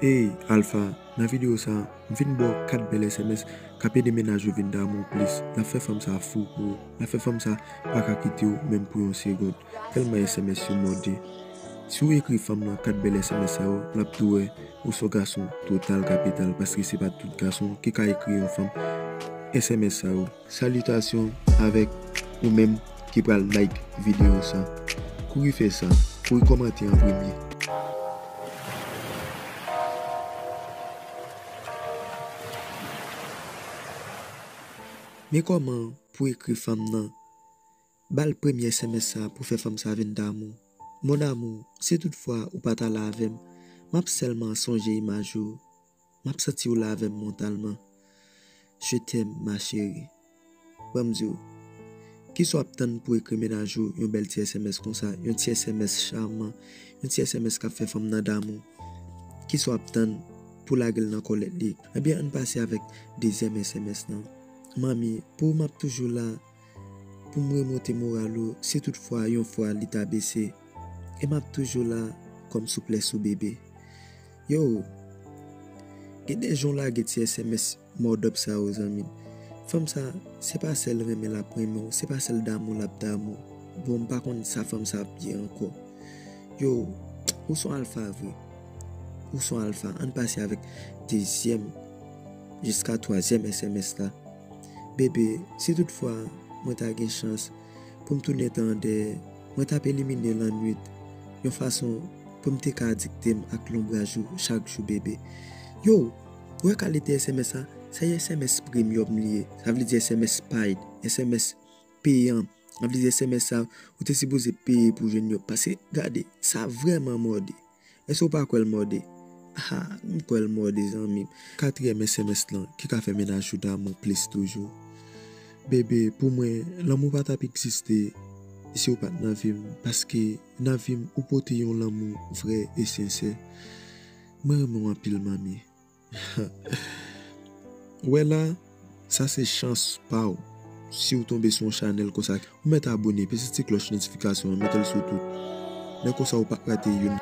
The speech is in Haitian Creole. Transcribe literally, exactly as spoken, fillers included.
Hey, Alpha, nan videyo sa, m vin ba w kat bèl S M S k ap ede mennaj ou vin damou plis. L ap fè fanm sa fou pou ou. L ap fè fanm sa pa ka kite w menm pou yon segonn. Tèlman S M S yo mòde. Si w ekri fanm nan kat bèl S M S sa yo, l ap tou wè ou se yon gason total kapital, paske se pa tout gason ki ka ekri yon fanm S M S sa yo. Salitasyon avèk ou menm ki pral like videyo sa. Kouri fè sa, kouri kòmante an premye. Men kòman pou ekri fanm nan, ba l premye S M S sa pou fè fanm sa vin damou. Mon amour, si toutfwa ou pa t ale avè m, m ap sèlman sonje imaj ou. M ap santi w la avè m mantalman. Je t'aime, ma chérie. Ban m di w, kisa w ap tann pou ekri mennaj ou yon bèl ti S M S konsa, yon ti S M S chaman, yon ti S M S k ap fè fanm nan damou? Kisa w ap tann pou lage l nan kòlèt li? Ebyen, ann pase avèk dezyèm S M S lan. Manmi, pou ou m ap toujou la, pou m remonte moral ou, si toutfwa yon fwa li ta bese, e m ap toujou la kòm souplès ou, bebe. Yo, gen de jan w lage ti S M S mòdòp sa yo, zanmi m. Fanm sa, se pa sèl renmen l ap renmen w, se pa sèl damou l ap damou w. Bon, m pa konn sa fanm sa ap ye ankò. Yo, ou se yon alfa vre. Ou se yon alfa. Ann pase avèk dezyèm jiska twazyèm S M S la. Bebe, si toutfwa mwen ta gen chans pou m tounen tan an dèyè, mwen t ap elimine lannwit yon fason pou m te ka adikte m ak lonbraj ou chak jou, bebe. Yo, ou wè kalite S M S sa? Se S M S premium li ye. Sa vle di S M S paid, S M S peyan. Sa vle di S M S sa, ou te sipoze peye pou jwenn yo. Paske, gade, sa vrèman mòde. Èske w pa kwè l mòde? Ah, m kwè l mòde, zanmi m. Katriyèm S M S lan ki ka fè mennaj ou damou plis toujou. Bebe, pou mwen, lanmou pa t ap egziste si w pa t nan vi m, paske nan vi m, ou pote yon lanmou vrè e sensè. Mwen renmen w anpil, manmi. Ou wè la, sa se chans pa w. Si w tonbe sou yon chanèl konsa, ou mèt abone, peze ti klòch notifikasyon an, mete l sou tout. Lè konsa, ou p ap rate youn.